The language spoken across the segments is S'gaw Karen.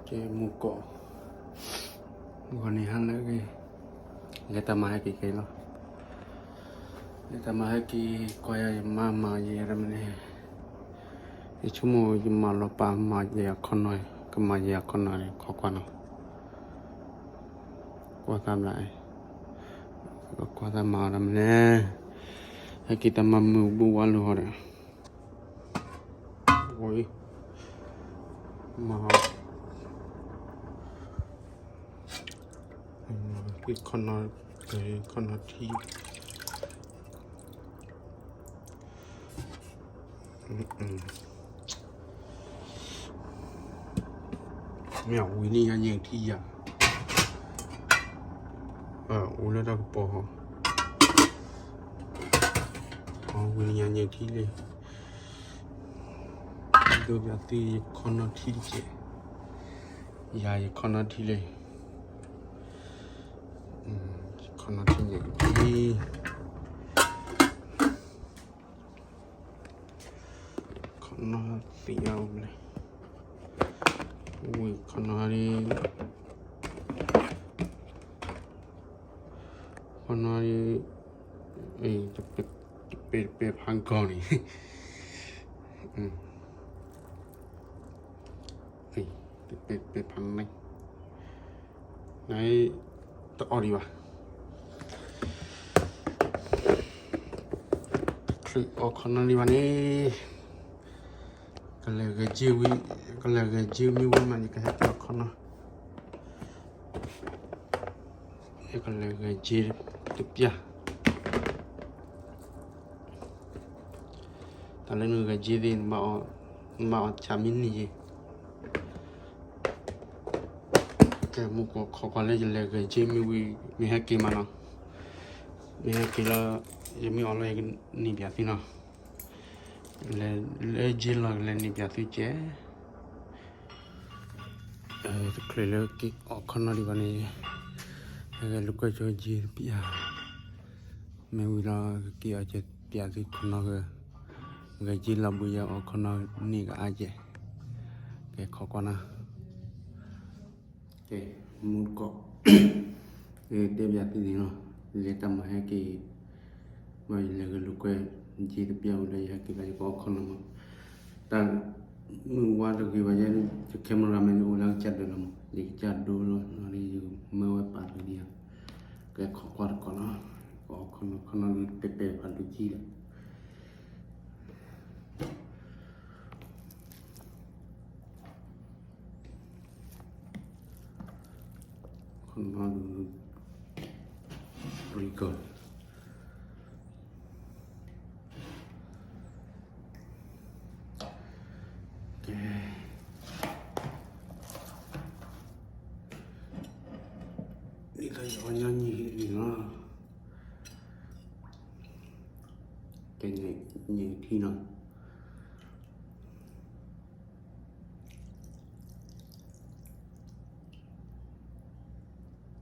ကဲမူကီၢ်, ဂီၤနံၤဟါလၢအဂ့ၤ, လဲၤတၢ်မၤဟဲက့ၤခဲအံၤလီၤ. လဲၤတၢ်မၤဟဲက့ၤ, ကွၢ်ယၤယမါမၤယဲၢ်ရမနုၤ, ယဆိကမိၣ်ယမၤလီၤပာ်မၤယဲၢ်အခီနီၤ, ကမၤယဲၢ်အခီနီၤန့ၣ် ခိးကွၢ်နီၤ, ကွၢ်သးဘျး, ကွၢ်သးမၤအီၤရမနုၤ, ဟဲက့ၤတၢ်မၤမုာ်ဘူးဝါလိာ်ဟီဒီး ဝံၤ, မၤ, ခီနီၤ, ခီနီၤထံ, မ့ၢ်ဝံၤန့ၣ်ညါညဲၣ်ထံယၤ, အိၣ်လၢတၢ်ကပီၤဟီ, ဝံၤန့ၣ်ညါညဲၣ်ထံလံ ဒိးဘၣ်သုယခီနီၤထံတကဲး, ယၤယခီနီၤထံလံ, ယခီနီၤထံန့ၣ်, ခီနီၤသံးအါဘျဲၣ်, ဝံၤခီနီၤဒ်, ခီနီၤဒ်, တပဲာ်တပဲာ်ဖးကီၢ်န့ၣ်, တပဲာ်တပဲာ်ဖးန့ၣ်, နတအီၣ်ဒံးဘၣ်, တချုးအီၣ်ခီနီၤဒံးဘၣ်န့ၣ်, ကလဲၤဂဲၤကၠ့ဝံၤ, ကလဲၤဂဲၤကၠ့မ့ၢ်ဝံၤမး ယကဟဲက့ၤအီၣ်ခီနီၤ, ယကလဲၤဂဲၤကၠ့တပျၢ် တၢ်လၢနဂဲၤကၠ့သ့ၣ်, နဘၣ်အီၣ်ဆၣ်မ့ၢ်နံၤယဲၢ်, ကဲမူကီၢ်ခိးကွၢ်လၢယလဲၤဂဲၤကၠ့မ့ၢ်ဝံၤ မ့ၢ်ဟဲက့ၤမးနီၤ, မ့ၢ်ဟဲက့ၤလၢ ယမ့ၢ်အီၣ်လၢယကန့ၢ်ဘၣ်သုနီၤ, လဲၤလၢကၠ့လီၤ ကလဲၤန့ၢ်ဘၣ်သုကဲး တချုးလၢက့ၤအီၣ်ခီနီၤဒံးဘၣ်န့ၣ်, ဟဲဂဲၤလိာ်ကွဲဆိကၠ့တပျၢ်, မ့ၢ်ဝံၤဒီးကက့ၤအီၣ်ကၠ့ပျၢ်သုခီနီၤ, ဂဲၤကၠ့လီၤဘှံးယဲၢ်အီၣ်ခီနီၤန့ၢ်ကအါကဲး, ကဲခိးကွၢ်နီၤ, ကဲမူကီၢ်, တဲဘၣ်သုန့ၣ်လီၤ, လဲၤတၢ်မၤဟဲက့ၤ ဘၣ်ယလဲၤဂဲၤလိာ်ကွဲ ကၠ့တပျၢ်ဝံၤဒီးယဟဲက့ၤဘၣ်ယကအီၣ်ခီနီၤမး, တၢ်မုၢ်ဝါတဂ့ၤဘၣ်ယဲ, ယ camera man န့ၣ်အိၣ်လၢကစၢ်ဒၢးလီၤမး, ယကစၢ်ဒိလီၤ, ယမၢဝဲပာ်လီၤဒံးဧါ, ကဲခိးကွၢ်တကီးနီၤ, ကအီၣ်ခီနီၤ ခီနီၤဒ်ပဲာ်ပဲာ်ဖးဒိၣ်ကံလီၤ ခီနီၤဒ် ပရံကီၢ်, ကဲ, ဒ်သိးယအီၣ်ညီနုၢ်န့ၣ်လီၤ, ကဲ, န့ၣ်ထံနီၤ ယီၤလၢထံက့ၤ,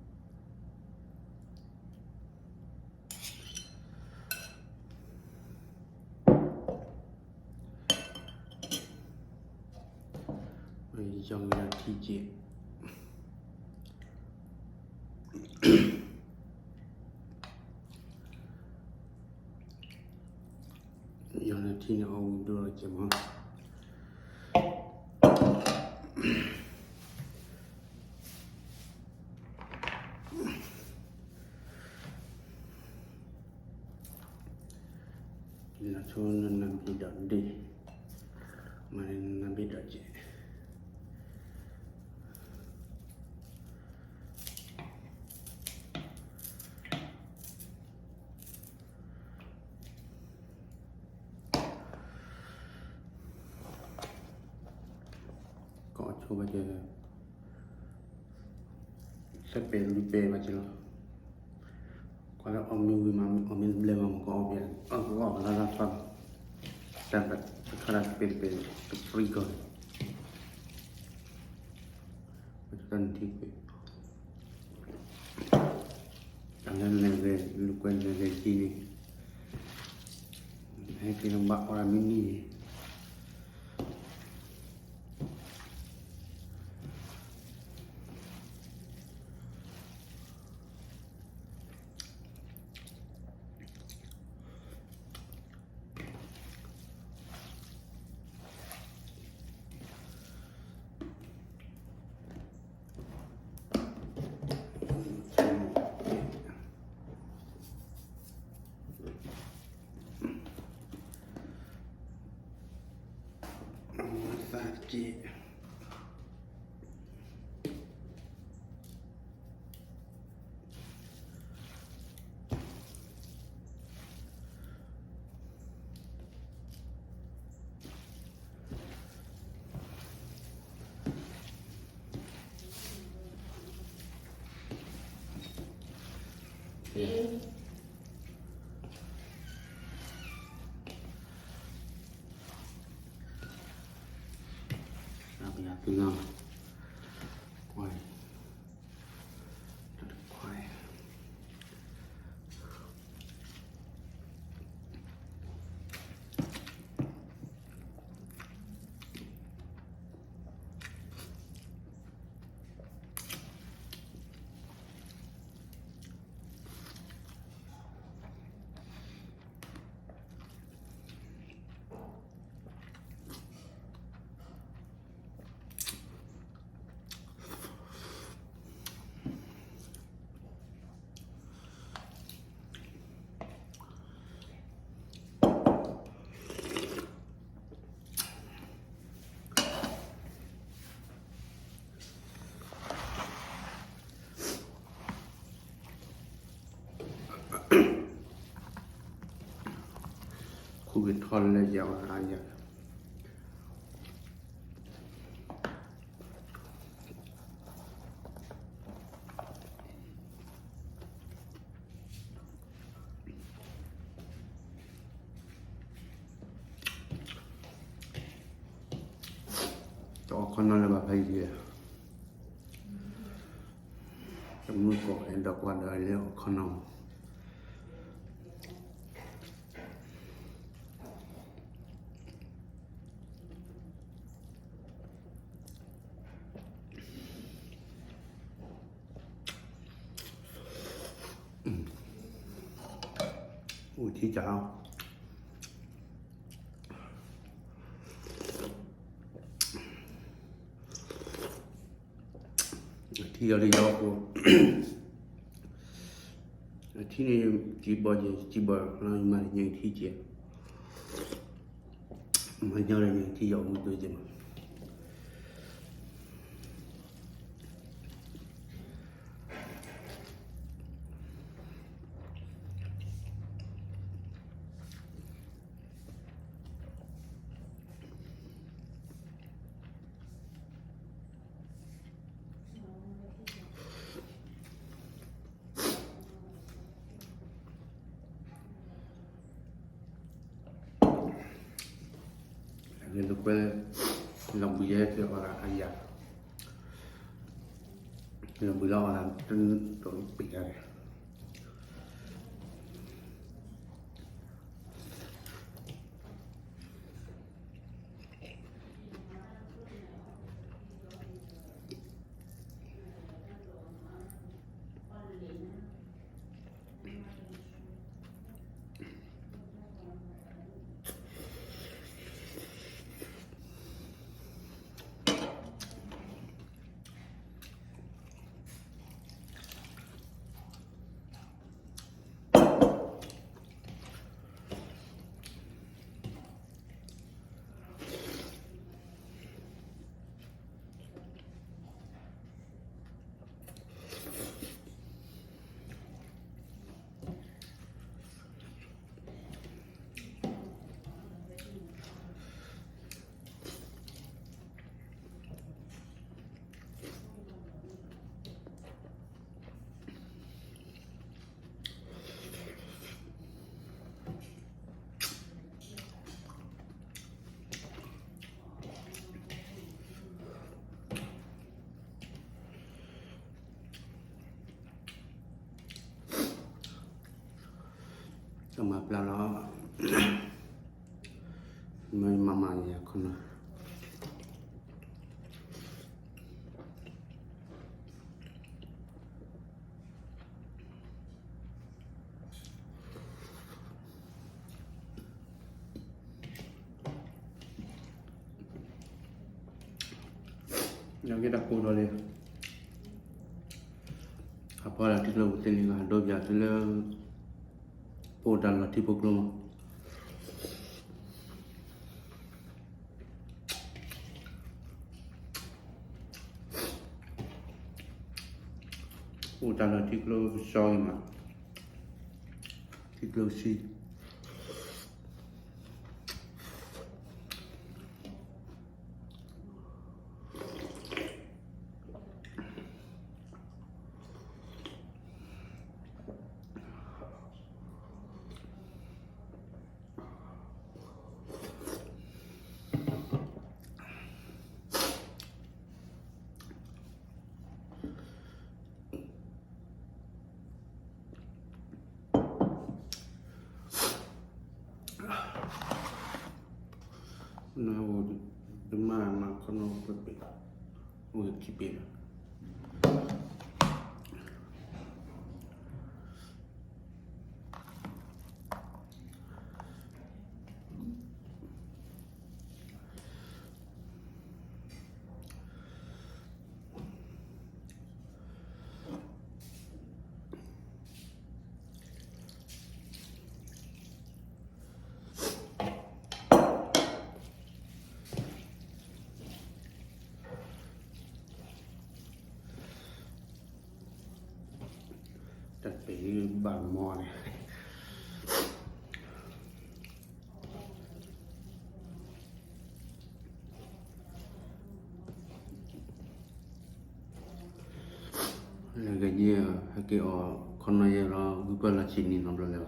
ယီၤလၢထံန့ၣ်အီၣ်ဝံၤဒိၣ်လီၤကဲမး လီၤဆိနနၢ်ဘ့ၣ်ဒီးဒ့ၣ်, မၤနနၢ်ဘ့ၣ်ဒီးကဲး ကီၢ်ဆိဘၣ်ကဲ, သၢပဲာ်လွံၢ်ပဲာ်ဘၣ်ကဲလီၤ, ကွၢ်လၢအီၣ်မ့ၢ်ဝံၤမး အီၣ်မ့ၢ်တဘျဲၣ်မး မ့ၢ်ကအီၣ်ဘၣ်, အီၣ်ကီၢ်လၢလၢထီၣ်လီၤ, တၢ်ဘၣ်တခါဒၣ်တပဲာ်တပဲာ် တပရံကီၢ်န့ၣ် တၢ်နထံကွံာ် တၢ်လၢနဂဲၤလိာ်ကွဲနဂဲၤကၠ့န့ၣ် ဟဲက့ၤလၢဘၣ်အီၣ်ဒၣ်မ့ၢ်နံၤန့ၣ် ကယၤသုလီၤ, ကွၢ်, တခွါ ခူၣ်က့ၤထီၣ်လၢယၤအီၤအယၤ တအီၣ်ခီနီလၢၤဘၣ်ဖဲအံၤ, တမုၢ်ကိးအဲၣ်ဒိးကွၢ်ဒီး အလဲၤအီၣ်ခီနီ အိၣ်ထံကၢ်, ထံယီၤလၢယီၤအိၣ်, ထံန့ၣ် ကံဘီယဲၢ်ကံဘီလီၤ, ယမၤတညါထံကဲး, မၤညီလၢညါထံယီၤအိၣ်တကဲးမး. အဂ့ၢ်တကွဲး, လီၤဘှံးယဲၢ်က့ၤအီၣ်ဒၣ်အယၤ, လီၤဘှံးလၢအီၣ်ဒၣ်တပ့ၤတၢ်န့ၣ် တၢ်မၤပျၢ်လီၤ, မ့ၢ်မၤမၤယၤခီနီၤ. ညါက့ၤတၢ်ကိးဒီးလံ, ဟးဖီလာ်ထံကျိပူၤသ့ၣ်လံ ဟးဒိပၠးသုလၢ ပအိၣ်တၢ်လီၢ်ထံဖိကျိမး, ပအိၣ်တၢ်လီၢ်ထံကျိကဆှီဂ့ၤမး, ထံကျိဆံ တၢ် ပ့ၢ်, အိၣ်ခံပ့ၢ်လီၤ. တၢ်ပ့ၤဘၣ်မီန့ၣ် လဲၤဂဲၤယဲၢ် ဟဲက့ၤအီၣ်ခီနီၢ်ယဲၢ်လီၤ ဂုၢ်ပၢၢ်လီၤဆံးနံၤနီတဘျီလၢၤဘၣ်.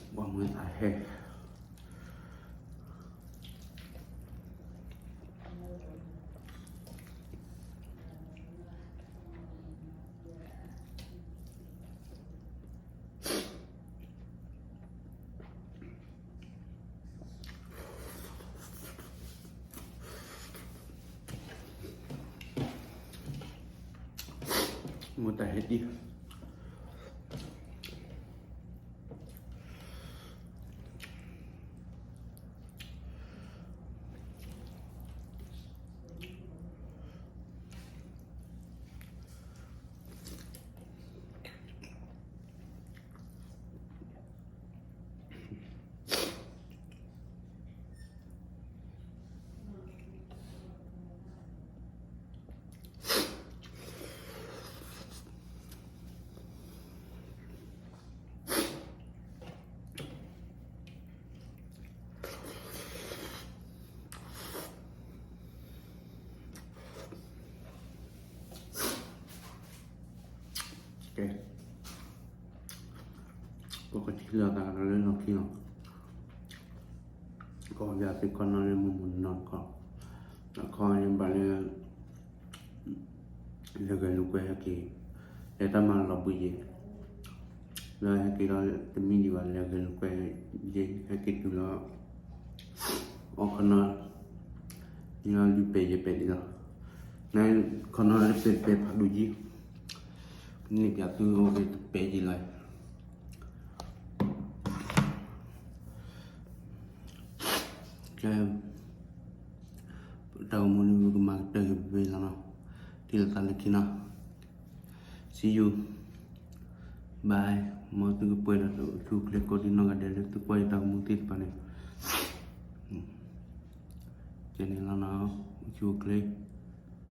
ဘၣ်မုာ်သးဟဲ မ့ၢ်တၢ်ဟဲဒ် ကဲ, ပကထံၣ်လိာ်သးလၢလီၢ်ခံလီၤ, ကီၢ်ပယီၤသုးခီနီၢ်လၢမုၢ်မုၢ်နီၢ်နီၢ်တခီ, အခီန့ၣ်ဘၣ်လၢ လဲၤဂဲၤလိာ်ကွဲဟဲက့ၤ, လဲၤတၢ်မၤလီၤဘှံးယ့ၤ, လၢဟဲက့ၤဒီးတမံၤဒံးဘၣ် လဲၤဂဲၤလိာ်ကွဲယ့ၤ ဟဲက့ၤတုၤလီၤ အီၣ်ခီနီၢ်, န့ၣ်လီၤလွံၢ်ပဲာ်ယဲၢ်ပဲာ်ဒံးလီၤ, နခီနီၢ်လၢပဲာ်ပဲာ်ဖးဒိၣ်ယံၤ, န့ၣ်ပၠးသုအိၣ်က့ၤတပဲာ်ယံၤလီၤ. ကဲ, တၢ်ဂီၤမူန့ၣ် ပကမၤကတၢၢ်က့ၤဖဲလီၤနီၤ, ထံၣ်လိာ်သးလၢခံနီၤ, see you, bye, မ်သုကပှဲၤဒီးအိၣ်ဆူၣ်အိၣ်ချ့ကိးဒံနီၢ်ဂၤဒဲးလၢသုကွၢ်ယတၢ်ဂီၤမူသ့ၣ်တဖၣ်န့ၣ်, ကဲန့ၣ်လီၤနီၤ, အိၣ်ဆူၣ်အိၣ်ချ့